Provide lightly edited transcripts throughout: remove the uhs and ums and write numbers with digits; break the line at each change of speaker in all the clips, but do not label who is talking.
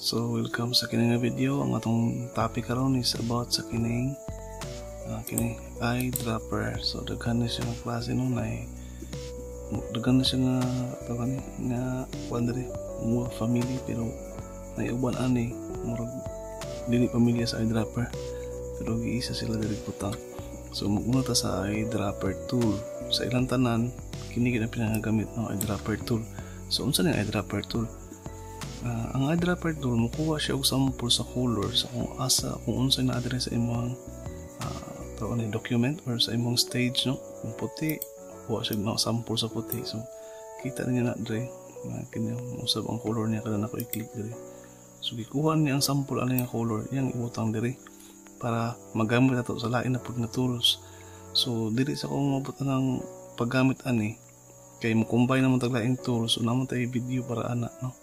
So welcome sa kini nga video. Ang atong topic karon is about sa kining kini eyedropper. So daghan na siya nga klase, no, na daghan na siya nga tawag ni nga kuan diri, mga family, pero naiuban ani murag dili pamilya sa eyedropper, pero giisa sila diri butang. So mag-una ta sa eyedropper tool. Sa ilang tanan, kini gid ang pinakagamit ng eyedropper tool. So unsa ning eyedropper tool? Ang eyedropper tool, mukuha siya og sample sa color sa kung asa, kung unsay naa diri sa imong tawag ni document or sa imong stage, no. Kung puti, kuha siya og sample sa puti. So kita niyo na diri nga kini usab ang color niya kada nako i-click diri. So gikuha niya ang sample ani nga color, iyang ibutang diri para magamit nato sa lain na pud nga tools. So dili sa kung mabot ng paggamit ani kay mo combine naman tag laing tools. So naman tay video para ana, no,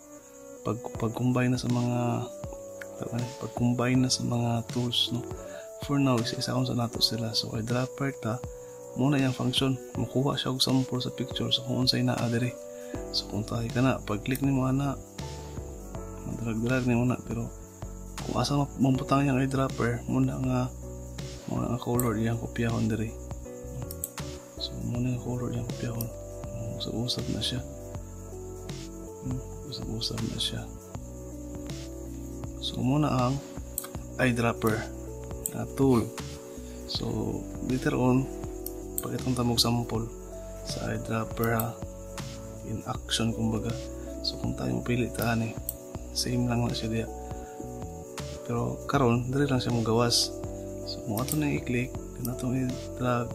pag combine na sa mga pag combine na sa mga tools, no. For now, isa-isa sa nato sila. So eyedropper ta muna, iyang function, mukuha siya og sample sa picture sa kung unsay naa diri. So kung tayo ka na pag click nimo ana, madrag-drag nimo na, pero kung asa mabutang iyang eyedropper, muna nga color iyang kopyahon diri. So muna nga color iyang kopyahon. Usab-usab na siya. Usab-usab na siya. So muna ang eyedropper na tool. So later on, pakitang tamog sample sa eyedropper ha, in action kumbaga. So kung tayo mapili ta ani, same lang na siya diya, pero karon diri lang siya mogawas. So kung ato na i-click, then atong i-drag,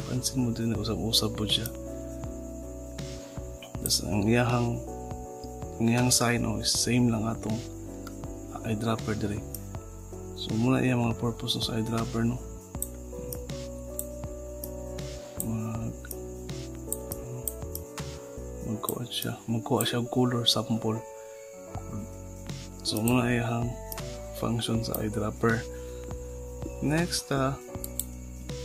pansin mo din usab-usab po siya. Tapos ang iyang sign, oh, is same lang atong eyedropper diri. So muna iya mga purpose sa eyedropper, no. Magkuha siya og color sample. So muna iyang function sa eyedropper. Next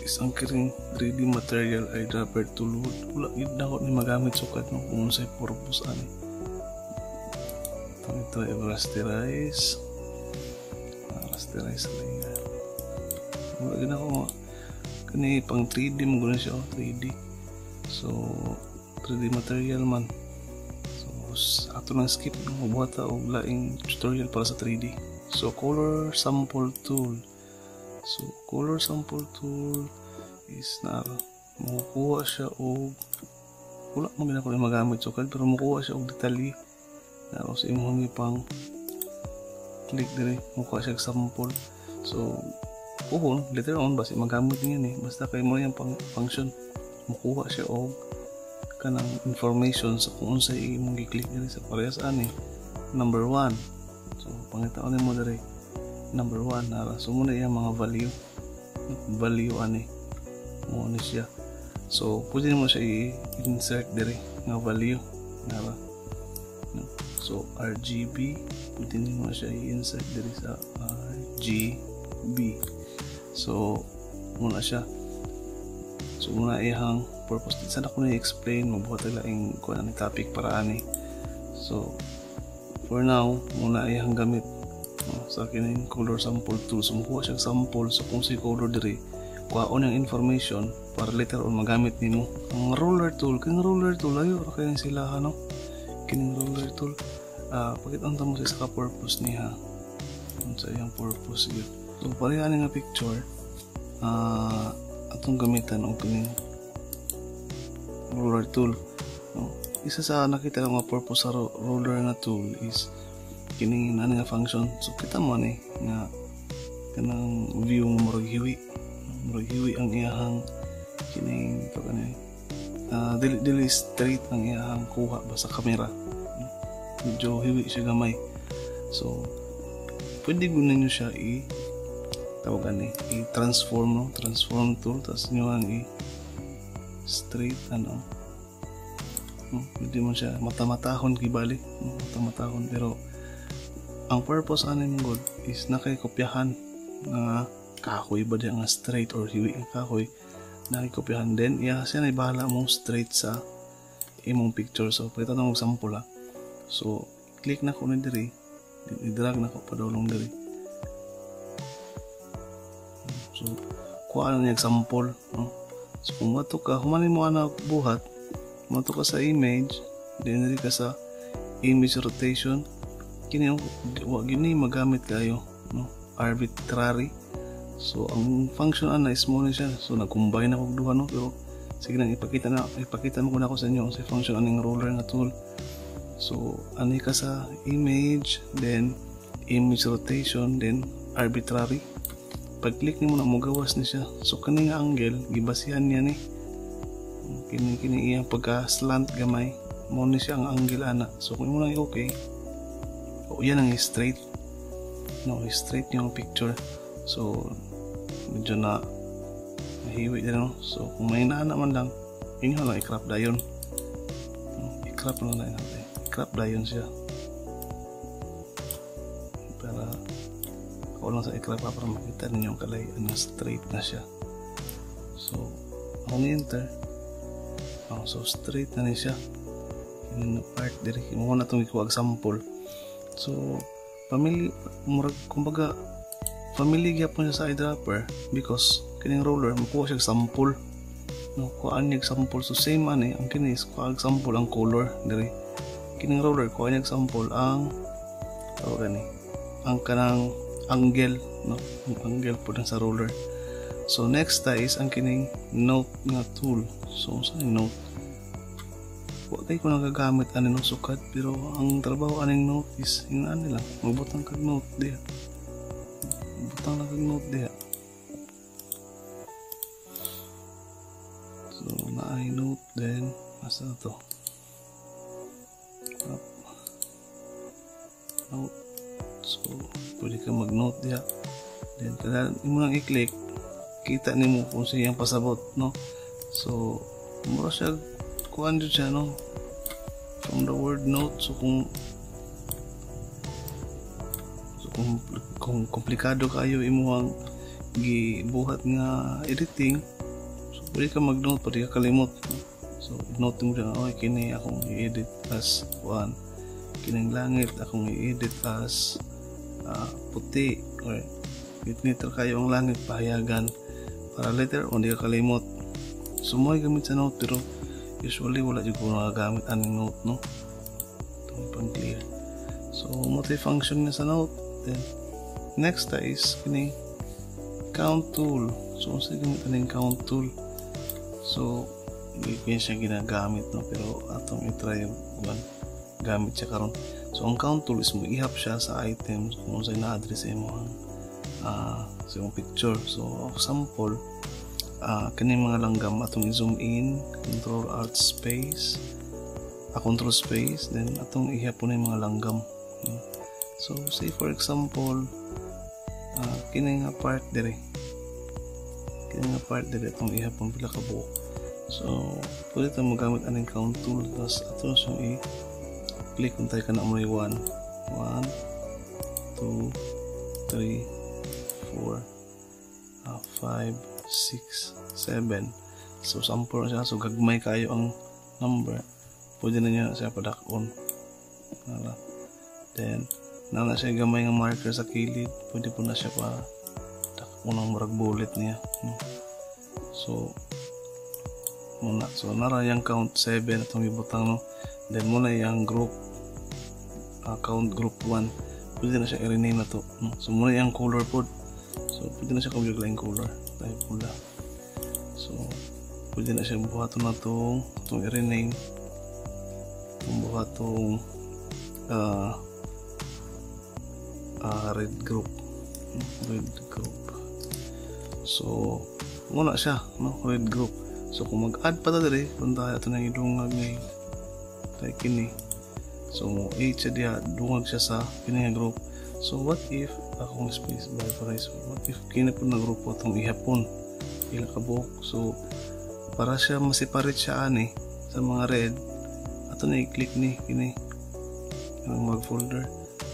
is ang kining 3D material eyedropper tool. Wala gid nako ni magamit sukad, no, kung unsay purpose ani. Ito ay rasterize. Rasterize layer. Wala gid ako kani pang 3D mo guna siya, oh, 3D. So 3D material man. So ato nang skip, no, mabuhat ta og laing tutorial para sa 3D. So color sample tool. So color sample tool is na makukuha siya og, wala man gid ako ni magamit sukad, pero makuha siya og detalye na sa imong ipang click diri, mukuha siya og sample. So puhon later on basi magamit niya ni, basta kay mo yung pang function, mukuha siya og kanang information sa kung unsay imong gi-click diri sa parehas ani number 1. So pangitaon nimo diri number 1 nara. So muna iyang mga value value ani mo ni siya. So pwede mo siya i-insert diri nga value nara, no? So RGB, pwede nimo siya i-insert diri sa RGB. So muna siya. So muna iyang purpose. Di sana ko na i-explain, mabuhat laing kuan ani topic para ani. So for now, muna iyang gamit, no, sa kining color sample tool. So mukuha siya sample so kung si color diri, kuhaon ang information para later on magamit nimo. Ang ruler tool, kining ruler tool ayo ra kay sila, ano, kining ruler tool, pakita mo sa isa ka purpose niya, unsa iyang purpose gyud. So pareha ani nga picture, atong gamitan og kining ruler tool, no. Isa sa nakita ko nga purpose sa ruler nga tool is kining ano nga function. So kita mo ni nga kanang view nga murag hiwi ang iyahang kining to kani, dili dili straight ang iyahang kuha ba sa kamera, medyo hiwi siya gamay. So pwede gud ninyo siya i tawag ani, i-transform, no, transform tool, tapos nyo ang i straight ano, no, pwede mo siya mata-matahon kibali, no, mata-matahon. Pero ang purpose ani mo god is nakay kopyahan nga kahoy ba diya nga straight or hiwi nga kahoy, nakikopyahan din iya siya na bahala mo straight sa imong picture. So pakita na og sample ha. So click na ko ni diri. I-drag na ko padulong diri. So kuha na niya example, no? So kung mato ka, humanin mo ana buhat, mato ka sa image, then diri ka sa image rotation. Kini wa gini magamit kayo, no? Arbitrary. So ang function ana is mo ni siya. So nag-combine ako duha, no? Pero sige lang, ipakita mo ko na ako sa inyo sa function aning ruler nga tool. So ani ka sa image, then image rotation, then arbitrary. Pag click nimo na, mogawas ni siya. So kani nga angle, gibasihan niya ni kini kini iyang pagka slant gamay, mo ni siya ang angle ana. So kung imo lang i-okay, o yan ang straight, no? Straight yung picture. So medyo na nahiwi din, no? So kung may naana man lang, inyo lang i-crop dayon, no? I-crop lang na natin, i-crop dayon siya para ako lang sa i-crop para makita ninyo ang kalay na straight na siya. So ako ni enter. Oh, so straight na ni siya kini na part diri mo na itong ikuha example. So family, murag kumbaga family gyapon siya sa eyedropper because kining roller makuha siya sample, no? Kuhaan niya example. So same ani ang kini is kuha example ang color diri. Kining roller, kuha niya example ang tawag gani, ang kanang angle, no? Ang angle po sa ruler. So next ta is ang kining note nga tool. So sa note, wa kay ko nagagamit ani, no, sukad, pero ang trabaho aning note is yung ani lang, magbutang kag note diha, butang lang kag note diha. So naay note, then asa na to? Up, note. So pwede ka mag note diha, then kada imo lang i-click, kita nimo kung sa iyang pasabot, no? So mura siya kuan jud siya, no, from the word note. So kung komplikado kayo imuhang gibuhat nga editing, so pwede ka mag note pwede ka kalimot. So note mo dyan, okay, kini akong i-edit as 1, kining langit akong i-edit as puti or gitniter kayo ang langit pahayagan para later on di ka kalimot. So mo gamit sa note, pero usually wala jud ko nagagamit aning note, no? Itong pang clear. So multi-function niya sa note. Then next ta is kini count tool. So unsa gamit aning count tool? So hindi ko siya ginagamit, no? Pero atong i-try yung gamit siya karon. So ang count tool is mo ihap siya sa items kung unsay na-address sa imong sa imong picture. So example, kani mga langgam atong i-zoom in, control alt space, control space, then atong ihap po na yung mga langgam. So say for example, kini nga part diri, kini nga part diri atong ihap ang pila ka buok. So pwede tayo magamit aning count tool, tapos ato siyang i-click kung tayo ka na mo 1 1 2 3 4 5 6 7. So sample na siya. So gagmay kayo ang number, pwede na niya siya padak-on. Then na siya gamay nga marker sa kilid, pwede po na siya pa dak-on ang murag bullet niya, no? So muna, so nara yung count 7 atong ibutang, no? Then muna yung group, count group 1, pwede na siya i-rename na to, no? So muna yung color pod. So pwede na siya kumuyog lang color tayo pula. So pwede na siya buhaton na itong i-rename, itong buhatong red group, red group. So muna siya, no? Red group. So kung mag-add pa ta diri, kung tayo ato nang idungag ngay tayo kini, so 8 siya diha, dungag siya sa kini nga group. So what if akong space bar para, so what if kini po na grupo atong ihapon ila ka buok? So para siya masiparate siya ani sa mga red, ato na i-click ni kini ang mag folder.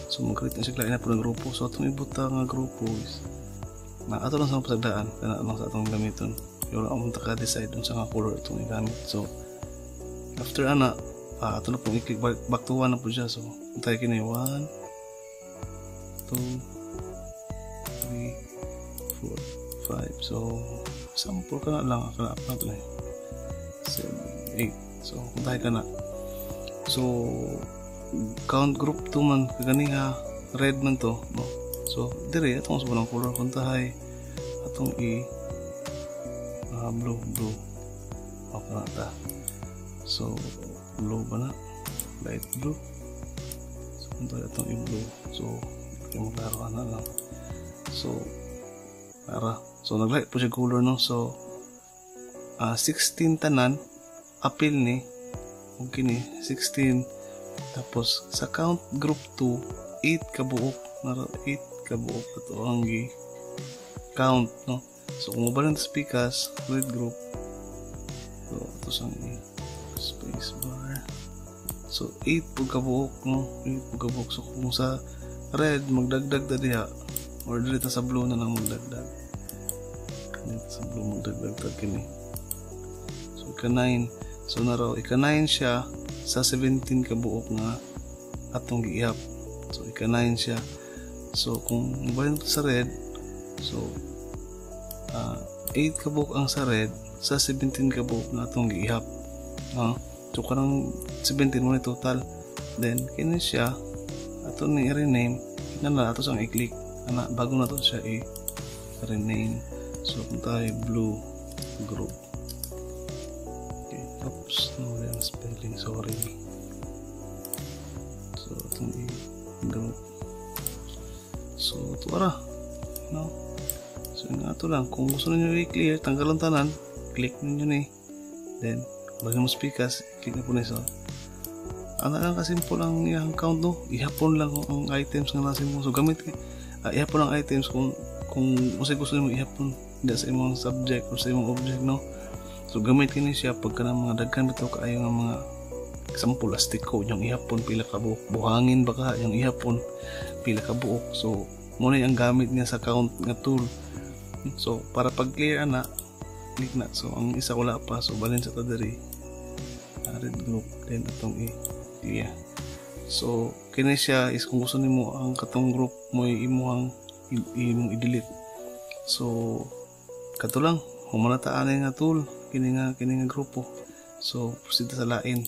So mag-create na siya lain na po ng grupo. So atong ibutang nga grupo is na ato lang sa pasagdaan, kana lang sa atong gamiton. Pero wala akong taka-decide unsa nga color itong igamit. So after ana, ato na pong i-click back to 1 na po siya. So tayo kini 1 2, 3, 4, 5. So sample ka na lang, akala na ito eh, 7, 8. So kung tayo ka na, so count group 2 man kaganiha, red man to, no? So dire atong sa color, kung tahay atong i blue, blue, okay na ta. So blue ba na, light blue. So kung tayo atong i-blue, so kaya maklaro na lang. So para, so naglight po siya color, no? So 16 tanan apil ni ug kini 16. Tapos sa count group 2, 8 ka buok na, 8 ka buok ato ang gi count, no? So kung mobalin sa pikas, red group, so ato sang space bar. So 8 pud ka buok, no? 8 pud ka buok. So kung sa red magdagdag ta diha or dili ta sa blue na lang magdagdag, dito sa blue magdagdag ta kini. So ika 9. So naraw ika 9 siya sa 17 ka buok nga atong giihap. So ika 9 siya. So kung mobalin sa red, so 8 ka buok ang sa red sa 17 ka buok nga atong giihap, no? So kanang 17 mo ni total. Then kini siya ato ni i-rename na na ato sang i-click ana bago na to siya i-rename. So kung tayo blue group, okay, oops, nawala ang spelling, sorry. So itong i-group, so ito ara, no? So nga ato lang, kung gusto niyo i-clear, tanggalon tanan, click ninyo ni, then bago mo speakers, click na po ni. So ana lang kasimple ang iyang count, no? Ihapon lang ang items nga nasa mo. So gamit ihapon ang items kung unsay gusto nimo ihapon diya sa imong subject or sa imong object, no? So gamit kini siya pag kanang mga daghan bitaw kaayo nga mga example, lastiko yung ihapon pila ka buok, buhangin ba ka yung ihapon pila ka buok. So mo na ang gamit niya sa count nga tool. So para pag clear ana, click na. So ang isa wala pa, so balin sa ta diri, red group, then atong i-clear. So kini siya is kung gusto nimo ang katong group mo imuhang imong i-delete. So kato lang, human na ta ani nga tool, kini nga grupo. So proceed sa lain.